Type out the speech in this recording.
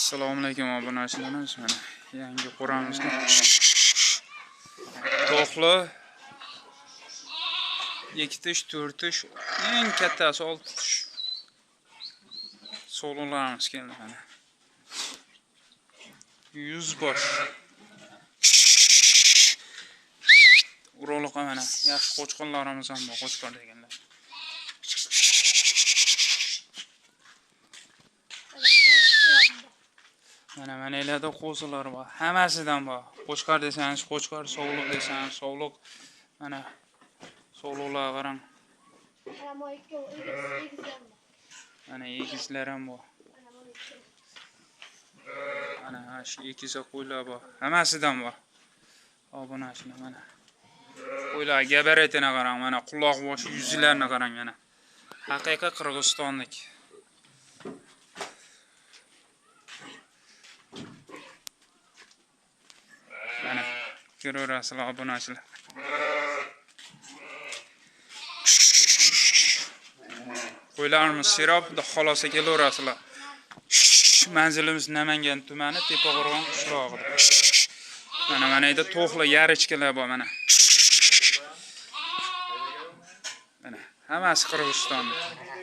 Assalomu alaykum obunachilarimiz. Mana yangi qo'ramizga to'qli 2 tish, 4 tish, eng kattasi 6 tish. So'liqlarimiz keldi mana. 100 bosh. Urug'liq mana yaxshi qo'chqorlarimiz ham bor, qo'chqor deganlar. Mana mana qo'zilar bor. Hammasidan bor. Qo'chqor desangiz qo'chqor, sovliq desangiz sovliq. Mana sovliqlarga qarang. Mana egizlar ham bor. Mana shu egiza qo'ylar bor. Hammasidan bor. Obunachilar mana. Qo'ylar gabaritini qarang, mana quloq boshi yuzlarini qarang mana. Haqiqiy Qirg'izistonlik. Mana ko'raverasizlar obunachilar. Qo'ylarimiz serob, xudo xolasa kelaverasizlar. Manzilimiz Namangan tumani, Tepaqo'rg'on qishlog'ida. Mana mana yerda to'qli yarichkalar bor mana. Mana hammasi Qirg'izistonlik.